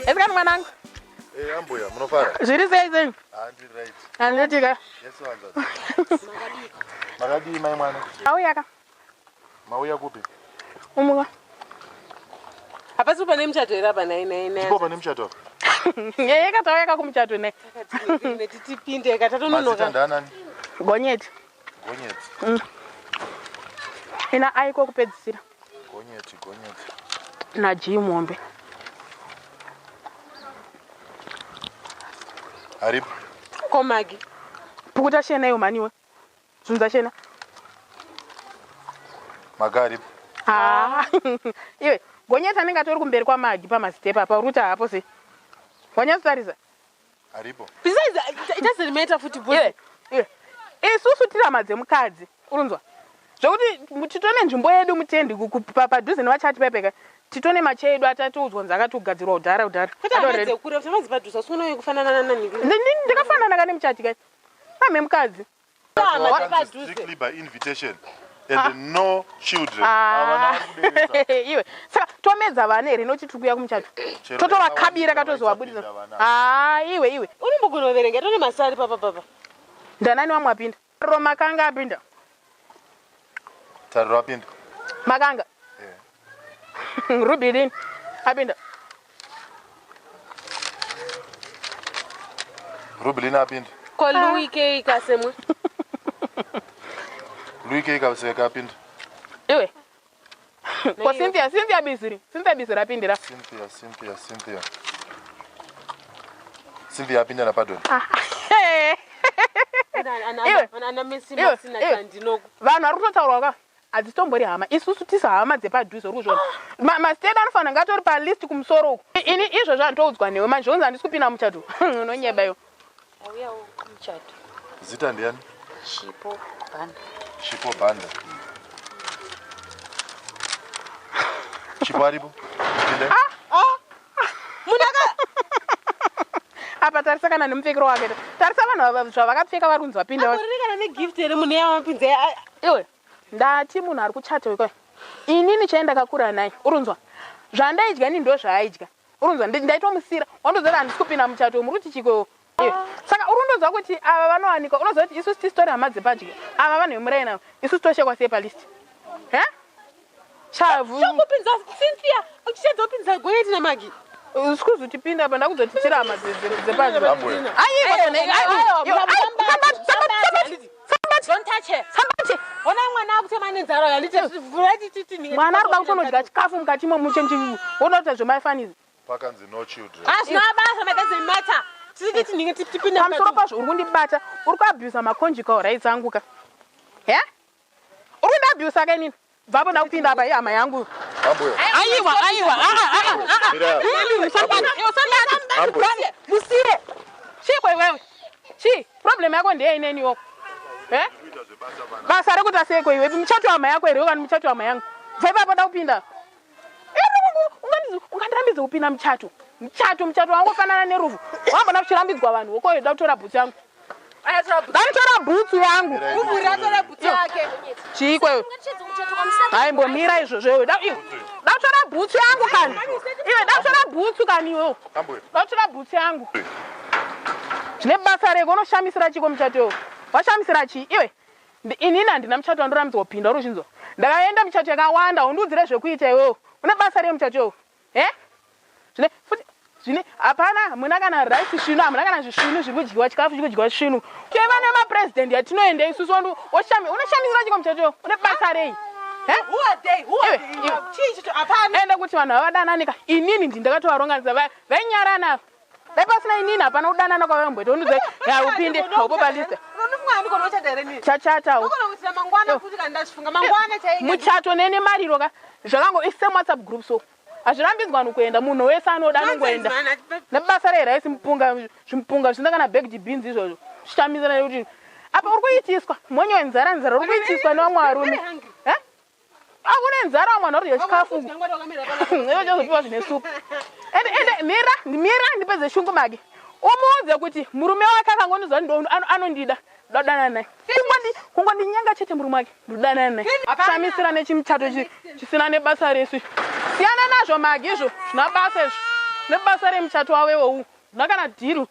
Esikani mwanangu. Eh, ambuya munofara? Zviri sei sei? Ah, ndiri right. Handitika. Yes, wanza. Makadii mai mwana? Auya ka. Mauya kupi? Umuka. Hapasi pane muchato here apa nhai nhai nhai. Ndipo pane muchato apa. Yeye tauya ka kumuchato ne. Titipinde ka tatononoka. Mazita ndaanani? Gonyeti. Gonyeti. Ina aiko kupedzisira. Gonyeti, gonyeti. Na G mombe. Aripo. Komagi. Pukuta shena iyo mhani iwe. Zunza shena. Magi aripo. Ah. Iwe Gonyeti anenge atori kumberi kwaMagi pamazitepa apa uri kuti haapo sei? Wanyatsotarisa. Aripo. Besides, it doesn't matter futi boy. Iwe, iwe. Isusu tiri hama dzemukadzi. Urunzwa. Zvekuti titone nzvimbo yedu mutendi padhuze nevachati pepeka. Titone mache edu atatiudzwa kunzi akatogadzirwa kudhara kudhara. Kwete hama dzekure, kuti hama dzepadhuze asi unoona kufanana nani. Ndakafanana kane muchati kai. Ame mukadzi. Strictly by invitation and ah. no children. Ah. Iwe. Saka tomedza vana here noti tiri kuya kumuchato. Totovakabira katozovabudisa. Ah, iwe iwe. Unombogona kuverenga tone masari papa papa. Ndanani wamwe apinda? Tariro Makanga apinda. Tariro apinda. Makanga. Yeah. Ruby Lin apinda. Ruby Lin apinda. Ko Louis K kasemwe. Louis K kaseka apinda. Iwe. Ko Cynthia, Cynthia Biziri, Cynthia Biziri apindira. Cynthia, Cynthia, Cynthia. Cynthia apinda na pardon. Ah. Vanhu vari kutotaurwa ka hadzitombori hama isusu tisu hama dzepadhuze uri kuzviona ah. Masitedi anofanira nga atori palist kumusoro uku. Ini izvozvo handitoudzwa newe manje zvonzi handisi kupinda muchato. Unonyeba iwe. Auyawo kumuchato. Zita ndiani? Chipo Banda. Chipo Banda. Chipo aripo? Tinde. Ah, ah. Munaka. Apa tarisa kana nemupfekero wake. Tarisa vanhu zvavakapfeka vari kunzi vapinda. Apo kana ne gift here munhu yavapinza. Iwe. Ndati munhu ari kuchata uko. Inini chai ndakakura naye. Urunzwa. Zvandaidya ini ndozvaaidya. Urunzwa ndaitomusira. Wandoziva kuti handisi kupinda muchato muri kuti chiko. Saka uri kundonzwa kuti ava vanowanikwa unoziva kuti isusu tisitori hama dzepadyo. Ava vanhu vemuraini ava isusu toshekwa sei palist. He? Chavhu. Chokupinza Cynthia, uchichedza kupinza gonyeti naMagi. Usi kuzotipinda apa ndakuzoti tiri hama dzepadyo. Aiwa aiwa. Don't touch her. Sambati. Ona mwana akutema nenzara handiti vhura tititi. Mwana ari kuda kutonodya chikafu mukati imomo muche woda kuita zvemaifanizi. Pakanzi no children. Hazvina basa but doesn't matter. Tititi tinhinge tipinde. Pamusoro pazvo uri kundibata, uri kuabusa maconjugal rights angu ka. He? Uri kundiabusa ka inini? Bvapo ndakupinda apa ihama yangu. Aiwa, aiwa. Ah ah. Musiye. Chii iwewe? Chii? Problem yako ndeyei neni iwo? Eh? Basa rekuita seiko iwe? Muchato hama yako here kana muchato hama yangu? Bva ipapo ndakupinda. Ungandirambidze kupinda muchato. Muchato, muchato wangofanana nerufu. Wambona kuchirambidzwa vanhu wokoyo da kutora bhutsu yangu. Ndakutora bhutsu yangu. Chii kwewe? Haimbomira izvozvo iwe. Ndakutora bhutsu yangu kani. Iwe ndakutora bhutsu kani iwewe. Ndakutora bhutsu yangu. Zvine basa reko unoshamisira chiko muchato iwe. Washamisira chii iwe? Inini handina muchato wandorambidzwa kupinda uri kuzvinzwa. Ndakaenda michato yakawanda undiudzire zvekuita iwewe. Une basa rei muchato iwewe? He? Zvine futi zvine hapana hamuna kana rice svinu hamuna kana zvisvinu zviri kudyiwa chikafu chiri kudyiwa svinu. Teva nemapresident yatinoenda isusu wandu oshami unoshamisira chiko muchato iwewe. Une basa rei? He? Who are they? Who are they? Chii chicho hapana. Enda kuti vanhu havadanani ka. Inini ndini ndakatovaronganisa vainyarana ava. Dai pasina inini hapana kudanana kwavaimboita undiudza ya upinde haupo palist. Chachatawo. Muchato nene mariro ka zvakango same WhatsApp group so. Hazvirambidzwa vanhu kuenda munhu wese anoda anongoenda. Nebasa reraisi mupunga zvimupunga zvisina kana baked beans izvozvo. Zvichamisana nekuti apa uri kuitiswa monyo wenzara nzara uri kuitiswa nevamwe varume. Eh? Akune nzara mwana uri chikafu. Iwe chazopiwa zvine supu. Ende ende mira mira ndipedze shungu mage. Umuudze kuti murume wake akangondiudza kuti anondida ndodanana naye. Kungondi kungondinyenga chete murume wake ndodanana naye. Shamisira nechimuchato chisina nebasa resu. Siyana nazvo mage izvo zvina basa izvo. Nebasa remuchato wawewo u. Ndina kana dhiru.